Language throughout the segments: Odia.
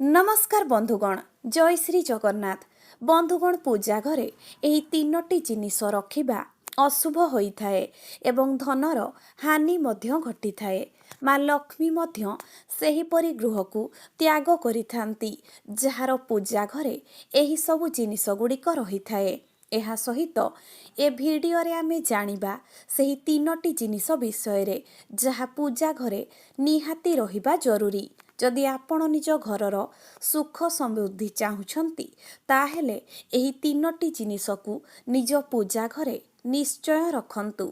ନମସ୍କାର ବନ୍ଧୁଗଣ, ଜୟ ଶ୍ରୀ ଜଗନ୍ନାଥ। ବନ୍ଧୁଗଣ, ପୂଜା ଘରେ ଏହି ତିନୋଟି ଜିନିଷ ରଖିବା ଅଶୁଭ ହୋଇଥାଏ ଏବଂ ଧନର ହାନି ମଧ୍ୟ ଘଟିଥାଏ। ମା ଲକ୍ଷ୍ମୀ ମଧ୍ୟ ସେହିପରି ଗୃହକୁ ତ୍ୟାଗ କରିଥାନ୍ତି ଯାହାର ପୂଜା ଘରେ ଏହିସବୁ ଜିନିଷ ଗୁଡ଼ିକ ରହିଥାଏ। ଏହା ସହିତ ଏ ଭିଡ଼ିଓରେ ଆମେ ଜାଣିବା ସେହି ତିନୋଟି ଜିନିଷ ବିଷୟରେ ଯାହା ପୂଜା ଘରେ ନିହାତି ରହିବା ଜରୁରୀ। ଯଦି ଆପଣ ନିଜ ଘରର ସୁଖ ସମୃଦ୍ଧି ଚାହୁଁଛନ୍ତି, ତାହେଲେ ଏହି ତିନୋଟି ଜିନିଷକୁ ନିଜ ପୂଜା ଘରେ ନିଶ୍ଚୟ ରଖନ୍ତୁ।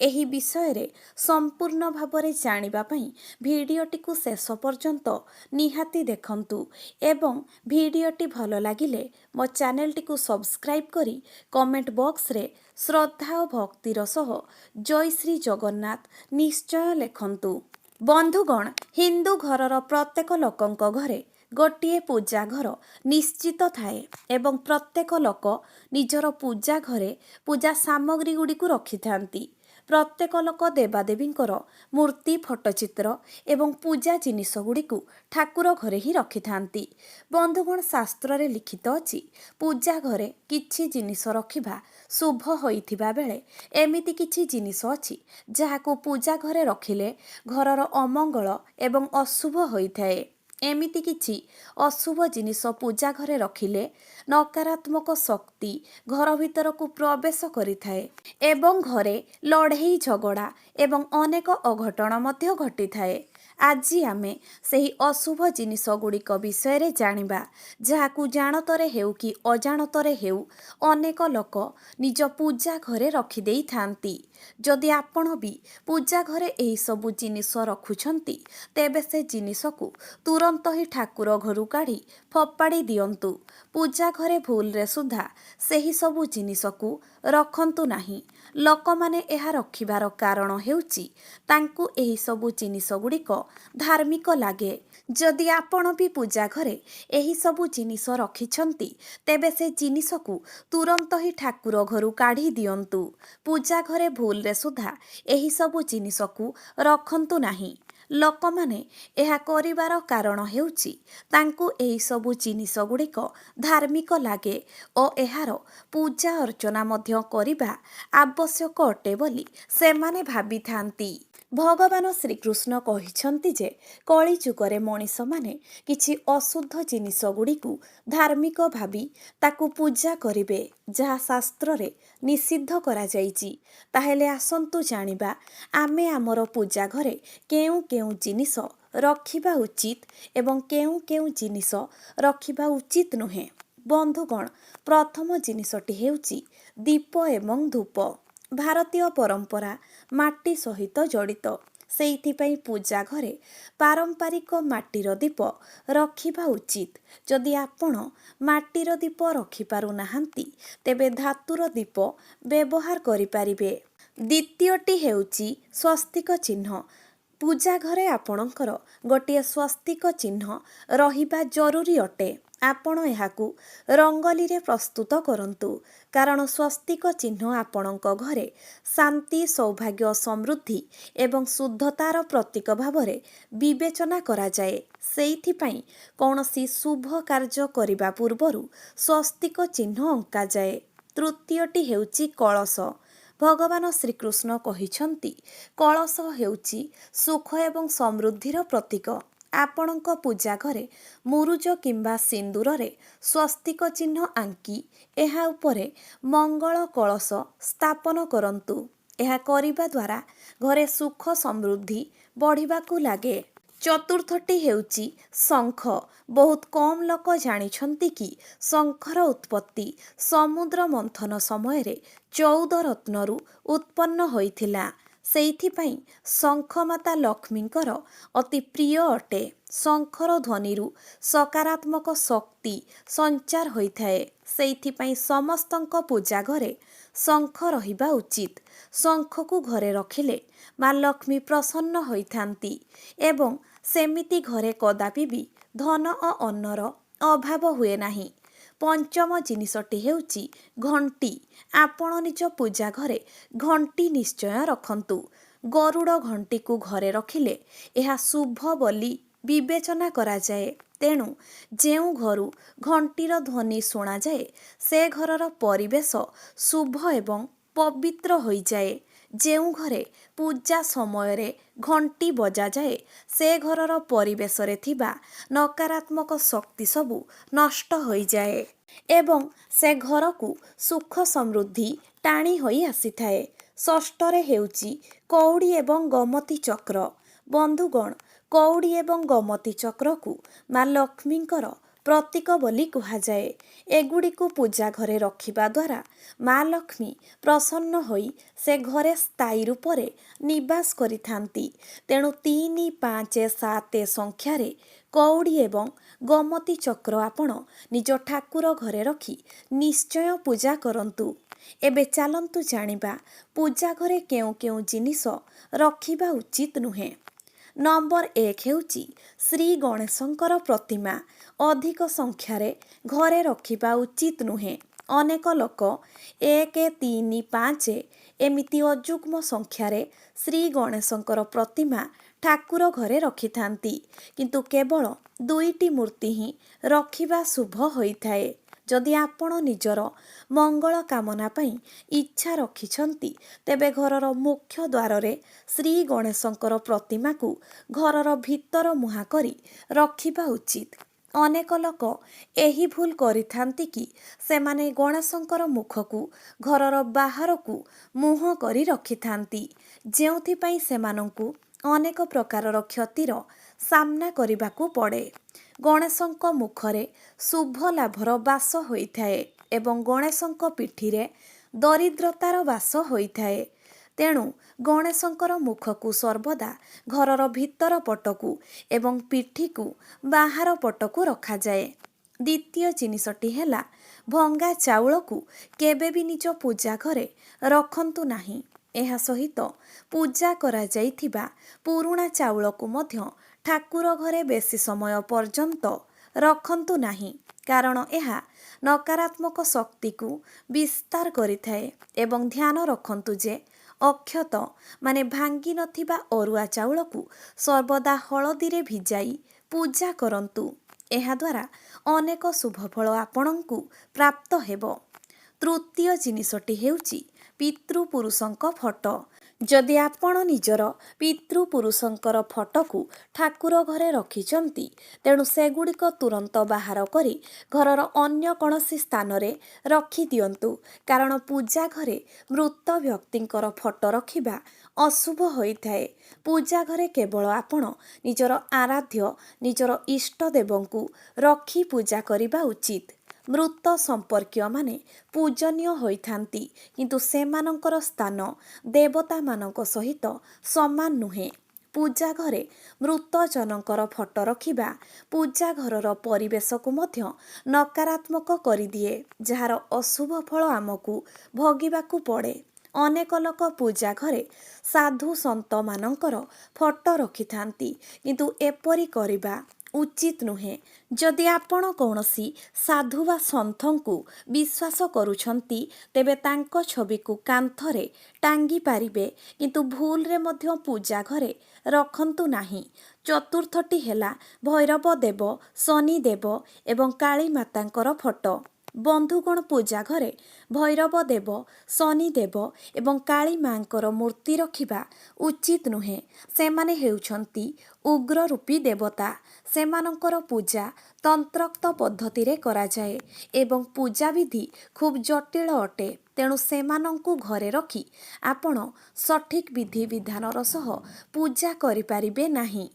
ଏହି ବିଷୟରେ ସମ୍ପୂର୍ଣ୍ଣ ଭାବରେ ଜାଣିବା ପାଇଁ ଭିଡ଼ିଓଟିକୁ ଶେଷ ପର୍ଯ୍ୟନ୍ତ ନିହାତି ଦେଖନ୍ତୁ ଏବଂ ଭିଡ଼ିଓଟି ଭଲ ଲାଗିଲେ ମୋ ଚ୍ୟାନେଲଟିକୁ ସବସ୍କ୍ରାଇବ୍ କରି କମେଣ୍ଟ ବକ୍ସରେ ଶ୍ରଦ୍ଧା ଓ ଭକ୍ତିର ସହ ଜୟ ଶ୍ରୀ ଜଗନ୍ନାଥ ନିଶ୍ଚୟ ଲେଖନ୍ତୁ। ବନ୍ଧୁଗଣ, ହିନ୍ଦୁ ଘରର ପ୍ରତ୍ୟେକ ଲୋକଙ୍କ ଘରେ ଗୋଟିଏ ପୂଜା ଘର ନିଶ୍ଚିତ ଥାଏ ଏବଂ ପ୍ରତ୍ୟେକ ଲୋକ ନିଜର ପୂଜା ଘରେ ପୂଜା ସାମଗ୍ରୀ ଗୁଡ଼ିକୁ ରଖିଥାନ୍ତି। ପ୍ରତ୍ୟେକ ଲୋକ ଦେବାଦେବୀଙ୍କର ମୂର୍ତ୍ତି, ଫଟୋଚିତ୍ର ଏବଂ ପୂଜା ଜିନିଷ ଗୁଡ଼ିକୁ ଠାକୁର ଘରେ ହିଁ ରଖିଥାନ୍ତି। ବନ୍ଧୁଗଣ, ଶାସ୍ତ୍ରରେ ଲିଖିତ ଅଛି, ପୂଜା ଘରେ କିଛି ଜିନିଷ ରଖିବା ଶୁଭ ହୋଇଥିବା ବେଳେ ଏମିତି କିଛି ଜିନିଷ ଅଛି ଯାହାକୁ ପୂଜା ଘରେ ରଖିଲେ ଘରର ଅମଙ୍ଗଳ ଏବଂ ଅଶୁଭ ହୋଇଥାଏ। ଏମିତି କିଛି ଅଶୁଭ ଜିନିଷ ପୂଜା ଘରେ ରଖିଲେ ନକାରାତ୍ମକ ଶକ୍ତି ଘର ଭିତରକୁ ପ୍ରବେଶ କରିଥାଏ ଏବଂ ଘରେ ଲଢ଼େଇ ଝଗଡ଼ା ଏବଂ ଅନେକ ଅଘଟଣ ମଧ୍ୟ ଘଟିଥାଏ। ଆଜି ଆମେ ସେହି ଅଶୁଭ ଜିନିଷ ଗୁଡ଼ିକ ବିଷୟରେ ଜାଣିବା ଯାହାକୁ ଜାଣତରେ ହେଉ କି ଅଜାଣତରେ ହେଉ ଅନେକ ଲୋକ ନିଜ ପୂଜା ଘରେ ରଖିଦେଇଥାନ୍ତି। ଯଦି ଆପଣ ବି ପୂଜା ଘରେ ଏହିସବୁ ଜିନିଷ ରଖୁଛନ୍ତି, ତେବେ ସେ ଜିନିଷକୁ ତୁରନ୍ତ ହିଁ ଠାକୁର ଘରୁ କାଢ଼ି ଫୋପାଡ଼ି ଦିଅନ୍ତୁ। ପୂଜା ଘରେ ଭୁଲରେ ସୁଦ୍ଧା ସେହି ସବୁ ଜିନିଷକୁ ରଖନ୍ତୁ ନାହିଁ। ଲୋକମାନେ ଏହା ରଖିବାର କାରଣ ହେଉଛି ତାଙ୍କୁ ଏହିସବୁ ଜିନିଷ ଗୁଡ଼ିକ ଧାର୍ମିକ ଲାଗେ। ଯଦି ଆପଣ ବି ପୂଜା ଘରେ ଏହିସବୁ ଜିନିଷ ରଖିଛନ୍ତି, ତେବେ ସେ ଜିନିଷକୁ ତୁରନ୍ତ ହିଁ ଠାକୁର ଘରୁ କାଢ଼ି ଦିଅନ୍ତୁ। ପୂଜା ଘରେ ଭୁଲରେ ସୁଦ୍ଧା ଏହିସବୁ ଜିନିଷକୁ ରଖନ୍ତୁ ନାହିଁ। ଲୋକମାନେ ଏହା କରିବାର କାରଣ ହେଉଛି ତାଙ୍କୁ ଏହିସବୁ ଜିନିଷ ଗୁଡ଼ିକ ଧାର୍ମିକ ଲାଗେ ଓ ଏହାର ପୂଜା ଅର୍ଚ୍ଚନା ମଧ୍ୟ କରିବା ଆବଶ୍ୟକ ଅଟେ ବୋଲି ସେମାନେ ଭାବିଥାନ୍ତି। ଭଗବାନ ଶ୍ରୀକୃଷ୍ଣ କହିଛନ୍ତି ଯେ କଳିଯୁଗରେ ମଣିଷମାନେ କିଛି ଅଶୁଦ୍ଧ ଜିନିଷ ଗୁଡ଼ିକୁ ଧାର୍ମିକ ଭାବି ତାକୁ ପୂଜା କରିବେ, ଯାହା ଶାସ୍ତ୍ରରେ ନିଷିଦ୍ଧ କରାଯାଇଛି। ତାହେଲେ ଆସନ୍ତୁ ଜାଣିବା ଆମେ ଆମର ପୂଜା ଘରେ କେଉଁ କେଉଁ ଜିନିଷ ରଖିବା ଉଚିତ ଏବଂ କେଉଁ କେଉଁ ଜିନିଷ ରଖିବା ଉଚିତ ନୁହେଁ। ବନ୍ଧୁଗଣ, ପ୍ରଥମ ଜିନିଷଟି ହେଉଛି ଦୀପ ଏବଂ ଧୂପ। ଭାରତୀୟ ପରମ୍ପରା ମାଟି ସହିତ ଜଡ଼ିତ। ସେଇଥିପାଇଁ ପୂଜା ଘରେ ପାରମ୍ପରିକ ମାଟିର ଦୀପ ରଖିବା ଉଚିତ। ଯଦି ଆପଣ ମାଟିର ଦୀପ ରଖିପାରୁନାହାନ୍ତି, ତେବେ ଧାତୁର ଦୀପ ବ୍ୟବହାର କରିପାରିବେ। ଦ୍ୱିତୀୟଟି ହେଉଛି ସ୍ୱସ୍ତିକ ଚିହ୍ନ। ପୂଜା ଘରେ ଆପଣଙ୍କର ଗୋଟିଏ ସ୍ୱସ୍ତିକ ଚିହ୍ନ ରହିବା ଜରୁରୀ ଅଟେ। ଆପଣ ଏହାକୁ ରଙ୍ଗୋଲିରେ ପ୍ରସ୍ତୁତ କରନ୍ତୁ, କାରଣ ସ୍ୱସ୍ତିକ ଚିହ୍ନ ଆପଣଙ୍କ ଘରେ ଶାନ୍ତି, ସୌଭାଗ୍ୟ, ସମୃଦ୍ଧି ଏବଂ ଶୁଦ୍ଧତାର ପ୍ରତୀକ ଭାବରେ ବିବେଚନା କରାଯାଏ। ସେଇଥିପାଇଁ କୌଣସି ଶୁଭ କାର୍ଯ୍ୟ କରିବା ପୂର୍ବରୁ ସ୍ୱସ୍ତିକ ଚିହ୍ନ ଅଙ୍କାଯାଏ। ତୃତୀୟଟି ହେଉଛି କଳସ। ଭଗବାନ ଶ୍ରୀକୃଷ୍ଣ କହିଛନ୍ତି, କଳସ ହେଉଛି ସୁଖ ଏବଂ ସମୃଦ୍ଧିର ପ୍ରତୀକ। ଆପଣଙ୍କ ପୂଜା ଘରେ ମୁରୁଜ କିମ୍ବା ସିନ୍ଦୁରରେ ସ୍ୱସ୍ତିକ ଚିହ୍ନ ଆଙ୍କି ଏହା ଉପରେ ମଙ୍ଗଳ କଳସ ସ୍ଥାପନ କରନ୍ତୁ। ଏହା କରିବା ଦ୍ୱାରା ଘରେ ସୁଖ ସମୃଦ୍ଧି ବଢ଼ିବାକୁ ଲାଗେ। ଚତୁର୍ଥଟି ହେଉଛି ଶଙ୍ଖ। ବହୁତ କମ୍ ଲୋକ ଜାଣିଛନ୍ତି କି ଶଙ୍ଖର ଉତ୍ପତ୍ତି ସମୁଦ୍ର ମନ୍ଥନ ସମୟରେ 14 ରତ୍ନରୁ ଉତ୍ପନ୍ନ ହୋଇଥିଲା। ସେଇଥିପାଇଁ ଶଙ୍ଖ ମାତା ଲକ୍ଷ୍ମୀଙ୍କର ଅତି ପ୍ରିୟ ଅଟେ। ଶଙ୍ଖର ଧ୍ୱନିରୁ ସକାରାତ୍ମକ ଶକ୍ତି ସଞ୍ଚାର ହୋଇଥାଏ। ସେଇଥିପାଇଁ ସମସ୍ତଙ୍କ ପୂଜା ଘରେ ଶଙ୍ଖ ରହିବା ଉଚିତ। ଶଙ୍ଖକୁ ଘରେ ରଖିଲେ ମା ଲକ୍ଷ୍ମୀ ପ୍ରସନ୍ନ ହୋଇଥାନ୍ତି ଏବଂ ସେମିତି ଘରେ କଦାପି ବି ଧନ ଓ ଅନ୍ନର ଅଭାବ ହୁଏ ନାହିଁ। ପଞ୍ଚମ ଜିନିଷଟି ହେଉଛି ଘଣ୍ଟି। ଆପଣ ନିଜ ପୂଜା ଘରେ ଘଣ୍ଟି ନିଶ୍ଚୟ ରଖନ୍ତୁ। ଗରୁଡ଼ ଘଣ୍ଟିକୁ ଘରେ ରଖିଲେ ଏହା ଶୁଭ ବୋଲି ବିବେଚନା କରାଯାଏ। ତେଣୁ ଯେଉଁ ଘରୁ ଘଣ୍ଟିର ଧ୍ୱନି ଶୁଣାଯାଏ, ସେ ଘରର ପରିବେଶ ଶୁଭ ଏବଂ ପବିତ୍ର ହୋଇଯାଏ। ଯେଉଁ ଘରେ ପୂଜା ସମୟରେ ଘଣ୍ଟି ବଜାଯାଏ, ସେ ଘରର ପରିବେଶରେ ଥିବା ନକାରାତ୍ମକ ଶକ୍ତି ସବୁ ନଷ୍ଟ ହୋଇଯାଏ ଏବଂ ସେ ଘରକୁ ସୁଖ ସମୃଦ୍ଧି ଟାଣି ହୋଇ ଆସିଥାଏ। ଷଷ୍ଠରେ ହେଉଛି କଉଡ଼ି ଏବଂ ଗମତି ଚକ୍ର। ବନ୍ଧୁଗଣ, କଉଡ଼ି ଏବଂ ଗମତି ଚକ୍ରକୁ ମା ଲକ୍ଷ୍ମୀଙ୍କର ପ୍ରତୀକ ବୋଲି କୁହାଯାଏ। ଏଗୁଡ଼ିକୁ ପୂଜା ଘରେ ରଖିବା ଦ୍ୱାରା ମା ଲକ୍ଷ୍ମୀ ପ୍ରସନ୍ନ ହୋଇ ସେ ଘରେ ସ୍ଥାୟୀ ରୂପରେ ନିବାସ କରିଥାନ୍ତି। ତେଣୁ 3, 5, 7 ସଂଖ୍ୟାରେ କଉଡ଼ି ଏବଂ ଗମତି ଚକ୍ର ଆପଣ ନିଜ ଠାକୁର ଘରେ ରଖି ନିଶ୍ଚୟ ପୂଜା କରନ୍ତୁ। ଏବେ ଚାଲନ୍ତୁ ଜାଣିବା ପୂଜା ଘରେ କେଉଁ କେଉଁ ଜିନିଷ ରଖିବା ଉଚିତ ନୁହେଁ। ନମ୍ବର 1 ହେଉଛି ଶ୍ରୀ ଗଣେଶଙ୍କର ପ୍ରତିମା ଅଧିକ ସଂଖ୍ୟାରେ ଘରେ ରଖିବା ଉଚିତ ନୁହେଁ। ଅନେକ ଲୋକ 1, 3, 5 ଏମିତି ଅଯୁଗ୍ମ ସଂଖ୍ୟାରେ ଶ୍ରୀ ଗଣେଶଙ୍କର ପ୍ରତିମା ଠାକୁର ଘରେ ରଖିଥାନ୍ତି, କିନ୍ତୁ କେବଳ 2ଟି ମୂର୍ତ୍ତି ହିଁ ରଖିବା ଶୁଭ ହୋଇଥାଏ। ଯଦି ଆପଣ ନିଜର ମଙ୍ଗଳ କାମନା ପାଇଁ ଇଚ୍ଛା ରଖିଛନ୍ତି, ତେବେ ଘରର ମୁଖ୍ୟ ଦ୍ୱାରରେ ଶ୍ରୀ ଗଣେଶଙ୍କର ପ୍ରତିମାକୁ ଘରର ଭିତର ମୁହାଁ କରି ରଖିବା ଉଚିତ। ଅନେକ ଲୋକ ଏହି ଭୁଲ କରିଥାନ୍ତି କି ସେମାନେ ଗଣେଶଙ୍କର ମୁଖକୁ ଘରର ବାହାରକୁ ମୁହଁ କରି ରଖିଥାନ୍ତି, ଯେଉଁଥିପାଇଁ ସେମାନଙ୍କୁ ଅନେକ ପ୍ରକାରର କ୍ଷତିର ସାମ୍ନା କରିବାକୁ ପଡ଼େ। ଗଣେଶଙ୍କ ମୁଖରେ ଶୁଭ ଲାଭର ବାସ ହୋଇଥାଏ ଏବଂ ଗଣେଶଙ୍କ ପିଠିରେ ଦରିଦ୍ରତାର ବାସ ହୋଇଥାଏ। ତେଣୁ ଗଣେଶଙ୍କର ମୁଖକୁ ସର୍ବଦା ଘରର ଭିତର ପଟକୁ ଏବଂ ପିଠିକୁ ବାହାର ପଟକୁ ରଖାଯାଏ। ଦ୍ୱିତୀୟ ଜିନିଷଟି ହେଲା ଭଙ୍ଗା ଚାଉଳକୁ କେବେ ବି ନିଜ ପୂଜା ଘରେ ରଖନ୍ତୁ ନାହିଁ। ଏହା ସହିତ ପୂଜା କରାଯାଇଥିବା ପୁରୁଣା ଚାଉଳକୁ ମଧ୍ୟ ଠାକୁର ଘରେ ବେଶୀ ସମୟ ପର୍ଯ୍ୟନ୍ତ ରଖନ୍ତୁ ନାହିଁ, କାରଣ ଏହା ନକାରାତ୍ମକ ଶକ୍ତିକୁ ବିସ୍ତାର କରିଥାଏ। ଏବଂ ଧ୍ୟାନ ରଖନ୍ତୁ ଯେ ଅକ୍ଷତ ମାନେ ଭାଙ୍ଗି ନଥିବା ଅରୁଆ ଚାଉଳକୁ ସର୍ବଦା ହଳଦୀରେ ଭିଜାଇ ପୂଜା କରନ୍ତୁ। ଏହାଦ୍ୱାରା ଅନେକ ଶୁଭଫଳ ଆପଣଙ୍କୁ ପ୍ରାପ୍ତ ହେବ। ତୃତୀୟ ଜିନିଷଟି ହେଉଛି ପିତୃପୁରୁଷଙ୍କ ଫଟୋ। ଯଦି ଆପଣ ନିଜର ପିତୃପୁରୁଷଙ୍କର ଫଟୋକୁ ଠାକୁର ଘରେ ରଖିଛନ୍ତି, ତେଣୁ ସେଗୁଡ଼ିକ ତୁରନ୍ତ ବାହାର କରି ଘରର ଅନ୍ୟ କୌଣସି ସ୍ଥାନରେ ରଖିଦିଅନ୍ତୁ, କାରଣ ପୂଜା ଘରେ ମୃତ ବ୍ୟକ୍ତିଙ୍କର ଫଟୋ ରଖିବା ଅଶୁଭ ହୋଇଥାଏ। ପୂଜା ଘରେ କେବଳ ଆପଣ ନିଜର ଆରାଧ୍ୟ, ନିଜର ଇଷ୍ଟଦେବଙ୍କୁ ରଖି ପୂଜା କରିବା ଉଚିତ। ମୃତ ସମ୍ପର୍କୀୟମାନେ ପୂଜନୀୟ ହୋଇଥାନ୍ତି, କିନ୍ତୁ ସେମାନଙ୍କର ସ୍ଥାନ ଦେବତାମାନଙ୍କ ସହିତ ସମାନ ନୁହେଁ। ପୂଜା ଘରେ ମୃତଜନଙ୍କର ଫଟୋ ରଖିବା ପୂଜା ଘରର ପରିବେଶକୁ ମଧ୍ୟ ନକାରାତ୍ମକ କରିଦିଏ, ଯାହାର ଅଶୁଭ ଫଳ ଆମକୁ ଭୋଗିବାକୁ ପଡ଼େ। ଅନେକ ଲୋକ ପୂଜା ଘରେ ସାଧୁ ସନ୍ଥମାନଙ୍କର ଫଟୋ ରଖିଥାନ୍ତି, କିନ୍ତୁ ଏପରି କରିବା ଉଚିତ ନୁହେଁ। ଯଦି ଆପଣ କୌଣସି ସାଧୁ ବା ସନ୍ଥଙ୍କୁ ବିଶ୍ୱାସ କରୁଛନ୍ତି, ତେବେ ତାଙ୍କ ଛବିକୁ କାନ୍ଥରେ ଟାଙ୍ଗି ପାରିବେ, କିନ୍ତୁ ଭୁଲରେ ମଧ୍ୟ ପୂଜା ଘରେ ରଖନ୍ତୁ ନାହିଁ। ଚତୁର୍ଥଟି ହେଲା ଭୈରବ ଦେବ, ଶନି ଦେବ ଏବଂ କାଳୀ ମାତାଙ୍କର ଫଟୋ। ବନ୍ଧୁଗଣ, ପୂଜା ଘରେ ଭୈରବ ଦେବ, ଶନି ଦେବ ଏବଂ କାଳୀ ମାଙ୍କର ମୂର୍ତ୍ତି ରଖିବା ଉଚିତ ନୁହେଁ। ସେମାନେ ହେଉଛନ୍ତି ଉଗ୍ର ରୂପୀ ଦେବତା। ସେମାନଙ୍କର ପୂଜା ତନ୍ତ୍ରୋକ୍ତ ପଦ୍ଧତିରେ କରାଯାଏ ଏବଂ ପୂଜାବିଧି ଖୁବ୍ ଜଟିଳ ଅଟେ। ତେଣୁ ସେମାନଙ୍କୁ ଘରେ ରଖି ଆପଣ ସଠିକ୍ ବିଧିବିଧାନର ସହ ପୂଜା କରିପାରିବେ ନାହିଁ।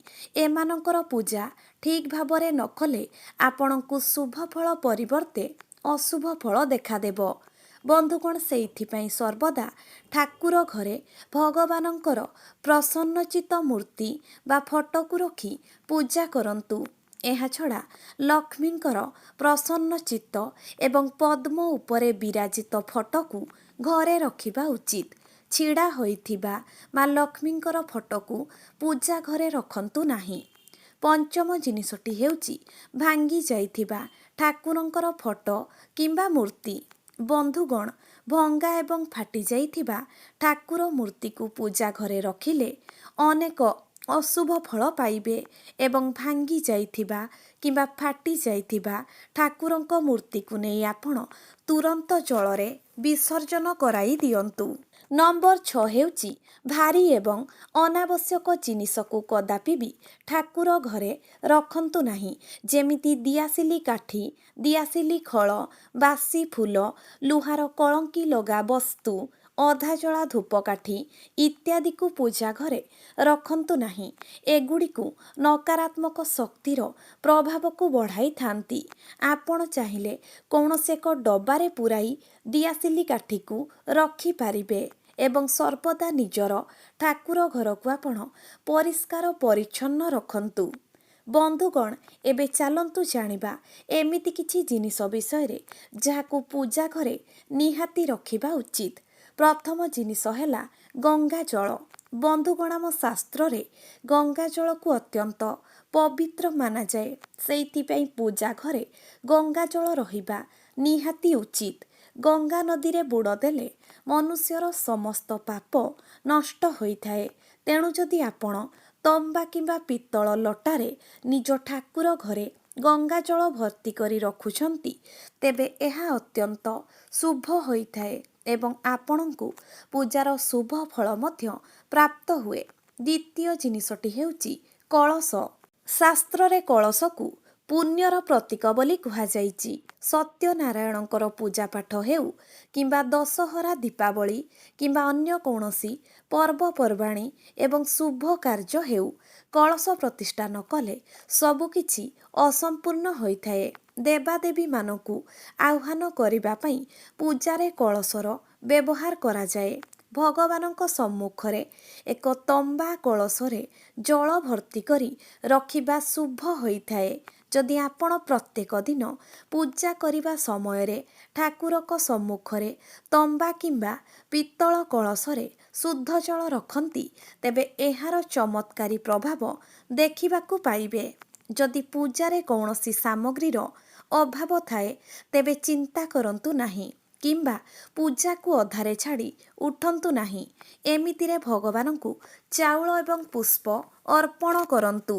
ଏମାନଙ୍କର ପୂଜା ଠିକ୍ ଭାବରେ ନ କଲେ ଆପଣଙ୍କୁ ଶୁଭ ଫଳ ପରିବର୍ତ୍ତେ ଅଶୁଭ ଫଳ ଦେଖାଦେବ। ବନ୍ଧୁଗଣ, ସେଇଥିପାଇଁ ସର୍ବଦା ଠାକୁର ଘରେ ଭଗବାନଙ୍କର ପ୍ରସନ୍ନଚିତ ମୂର୍ତ୍ତି ବା ଫଟୋକୁ ରଖି ପୂଜା କରନ୍ତୁ। ଏହାଛଡ଼ା ଲକ୍ଷ୍ମୀଙ୍କର ପ୍ରସନ୍ନଚିତ୍ତ ଏବଂ ପଦ୍ମ ଉପରେ ବିରାଜିତ ଫଟୋକୁ ଘରେ ରଖିବା ଉଚିତ। ଛିଡ଼ା ହୋଇଥିବା ମା ଲକ୍ଷ୍ମୀଙ୍କର ଫଟୋକୁ ପୂଜା ଘରେ ରଖନ୍ତୁ ନାହିଁ। ପଞ୍ଚମ ଜିନିଷଟି ହେଉଛି ଭାଙ୍ଗି ଯାଇଥିବା ଠାକୁରଙ୍କର ଫଟୋ କିମ୍ବା ମୂର୍ତ୍ତି। ବନ୍ଧୁଗଣ, ଭଙ୍ଗା ଏବଂ ଫାଟି ଯାଇଥିବା ଠାକୁର ମୂର୍ତ୍ତିକୁ ପୂଜା ଘରେ ରଖିଲେ ଅନେକ ଅଶୁଭ ଫଳ ପାଇବେ ଏବଂ ଭାଙ୍ଗି ଯାଇଥିବା କିମ୍ବା ଫାଟି ଯାଇଥିବା ଠାକୁରଙ୍କ ମୂର୍ତ୍ତିକୁ ନେଇ ଆପଣ ତୁରନ୍ତ ଜଳରେ ବିସର୍ଜନ କରାଇ ଦିଅନ୍ତୁ। ନମ୍ବର 6 ହେଉଛି ଭାରି ଏବଂ ଅନାବଶ୍ୟକ ଜିନିଷକୁ କଦାପି ବି ଠାକୁର ଘରେ ରଖନ୍ତୁ ନାହିଁ, ଯେମିତି ଦିଆସିଲି କାଠି, ଦିଆସିଲି ଖଳ, ବାସି ଫୁଲ, ଲୁହାର କଳଙ୍କି ଲଗା ବସ୍ତୁ, ଅଧାଜଳା ଧୂପକାଠି ଇତ୍ୟାଦିକୁ ପୂଜା ଘରେ ରଖନ୍ତୁ ନାହିଁ। ଏଗୁଡ଼ିକୁ ନକାରାତ୍ମକ ଶକ୍ତିର ପ୍ରଭାବକୁ ବଢ଼ାଇଥାନ୍ତି। ଆପଣ ଚାହିଁଲେ କୌଣସି ଏକ ଡବାରେ ପୂରାଇ ଦିଆସିଲି କାଠିକୁ ରଖିପାରିବେ ଏବଂ ସର୍ବଦା ନିଜର ଠାକୁର ଘରକୁ ଆପଣ ପରିଷ୍କାର ପରିଚ୍ଛନ୍ନ ରଖନ୍ତୁ। ବନ୍ଧୁଗଣ, ଏବେ ଚାଲନ୍ତୁ ଜାଣିବା ଏମିତି କିଛି ଜିନିଷ ବିଷୟରେ ଯାହାକୁ ପୂଜା ଘରେ ନିହାତି ରଖିବା ଉଚିତ। ପ୍ରଥମ ଜିନିଷ ହେଲା ଗଙ୍ଗା ଜଳ। ବନ୍ଧୁଗଣ, ଆମ ଶାସ୍ତ୍ରରେ ଗଙ୍ଗା ଜଳକୁ ଅତ୍ୟନ୍ତ ପବିତ୍ର ମାନାଯାଏ। ସେଇଥିପାଇଁ ପୂଜା ଘରେ ଗଙ୍ଗା ଜଳ ରହିବା ନିହାତି ଉଚିତ। ଗଙ୍ଗା ନଦୀରେ ବୁଡ଼ ଦେଲେ ମନୁଷ୍ୟର ସମସ୍ତ ପାପ ନଷ୍ଟ ହୋଇଥାଏ। ତେଣୁ ଯଦି ଆପଣ ତମ୍ବା କିମ୍ବା ପିତ୍ତଳ ଲଟାରେ ନିଜ ଠାକୁର ଘରେ ଗଙ୍ଗା ଜଳ ଭର୍ତ୍ତି କରି ରଖୁଛନ୍ତି, ତେବେ ଏହା ଅତ୍ୟନ୍ତ ଶୁଭ ହୋଇଥାଏ ଏବଂ ଆପଣଙ୍କୁ ପୂଜାର ଶୁଭ ଫଳ ମଧ୍ୟ ପ୍ରାପ୍ତ ହୁଏ। ଦ୍ୱିତୀୟ ଜିନିଷଟି ହେଉଛି କଳସ। ଶାସ୍ତ୍ରରେ କଳସକୁ ପୁଣ୍ୟର ପ୍ରତୀକ ବୋଲି କୁହାଯାଇଛି। ସତ୍ୟନାରାୟଣଙ୍କର ପୂଜା ପାଠ ହେଉ କିମ୍ବା ଦଶହରା, ଦୀପାବଳି କିମ୍ବା ଅନ୍ୟ କୌଣସି ପର୍ବପର୍ବାଣୀ ଏବଂ ଶୁଭ କାର୍ଯ୍ୟ ହେଉ, କଳସ ପ୍ରତିଷ୍ଠା ନ କଲେ ସବୁକିଛି ଅସମ୍ପୂର୍ଣ୍ଣ ହୋଇଥାଏ। ଦେବାଦେବୀମାନଙ୍କୁ ଆହ୍ୱାନ କରିବା ପାଇଁ ପୂଜାରେ କଳସର ବ୍ୟବହାର କରାଯାଏ। ଭଗବାନଙ୍କ ସମ୍ମୁଖରେ ଏକ ତମ୍ବା କଳସରେ ଜଳ ଭର୍ତ୍ତି କରି ରଖିବା ଶୁଭ ହୋଇଥାଏ। ଯଦି ଆପଣ ପ୍ରତ୍ୟେକ ଦିନ ପୂଜା କରିବା ସମୟରେ ଠାକୁରଙ୍କ ସମ୍ମୁଖରେ ତମ୍ବା କିମ୍ବା ପିତ୍ତଳ କଳସରେ ଶୁଦ୍ଧ ଜଳ ରଖନ୍ତି, ତେବେ ଏହାର ଚମତ୍କାରୀ ପ୍ରଭାବ ଦେଖିବାକୁ ପାଇବେ। ଯଦି ପୂଜାରେ କୌଣସି ସାମଗ୍ରୀର ଅଭାବ ଥାଏ, ତେବେ ଚିନ୍ତା କରନ୍ତୁ ନାହିଁ କିମ୍ବା ପୂଜାକୁ ଅଧାରେ ଛାଡ଼ି ଉଠନ୍ତୁ ନାହିଁ। ଏମିତିରେ ଭଗବାନଙ୍କୁ ଚାଉଳ ଏବଂ ପୁଷ୍ପ ଅର୍ପଣ କରନ୍ତୁ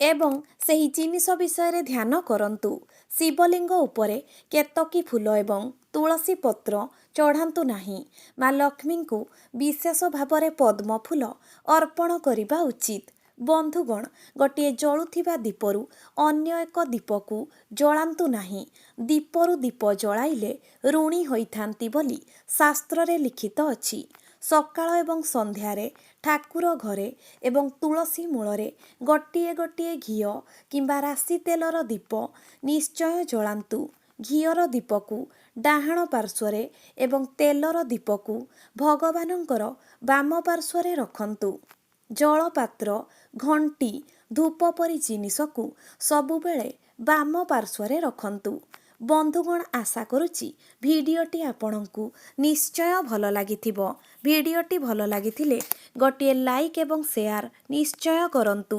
ଏବଂ ସେହି ଜିନିଷ ବିଷୟରେ ଧ୍ୟାନ କରନ୍ତୁ। ଶିବଲିଙ୍ଗ ଉପରେ କେତକୀ ଫୁଲ ଏବଂ ତୁଳସୀ ପତ୍ର ଚଢ଼ାନ୍ତୁ ନାହିଁ। ମା ଲକ୍ଷ୍ମୀଙ୍କୁ ବିଶେଷ ଭାବରେ ପଦ୍ମ ଫୁଲ ଅର୍ପଣ କରିବା ଉଚିତ। ବନ୍ଧୁଗଣ, ଗୋଟିଏ ଜଳୁଥିବା ଦୀପରୁ ଅନ୍ୟ ଏକ ଦୀପକୁ ଜଳାନ୍ତୁ ନାହିଁ। ଦୀପରୁ ଦୀପ ଜଳାଇଲେ ଋଣୀ ହୋଇଥାନ୍ତି ବୋଲି ଶାସ୍ତ୍ରରେ ଲିଖିତ ଅଛି। ସକାଳ ଏବଂ ସନ୍ଧ୍ୟାରେ ଠାକୁର ଘରେ ଏବଂ ତୁଳସୀ ମୂଳରେ ଗୋଟିଏ ଗୋଟିଏ ଘିଅ କିମ୍ବା ରାଶି ତେଲର ଦୀପ ନିଶ୍ଚୟ ଜଳାନ୍ତୁ। ଘିଅର ଦୀପକୁ ଡାହାଣ ପାର୍ଶ୍ୱରେ ଏବଂ ତେଲର ଦୀପକୁ ଭଗବାନଙ୍କର ବାମ ପାର୍ଶ୍ୱରେ ରଖନ୍ତୁ। ଜଳପାତ୍ର, ଘଣ୍ଟି, ଧୂପ ପରି ଜିନିଷକୁ ସବୁବେଳେ ବାମ ପାର୍ଶ୍ୱରେ ରଖନ୍ତୁ। ବନ୍ଧୁଗଣ, ଆଶା କରୁଛି ଭିଡ଼ିଓଟି ଆପଣଙ୍କୁ ନିଶ୍ଚୟ ଭଲ ଲାଗିଥିବ। ଭିଡ଼ିଓଟି ଭଲ ଲାଗିଥିଲେ ଗୋଟିଏ ଲାଇକ୍ ଏବଂ ସେୟାର ନିଶ୍ଚୟ କରନ୍ତୁ।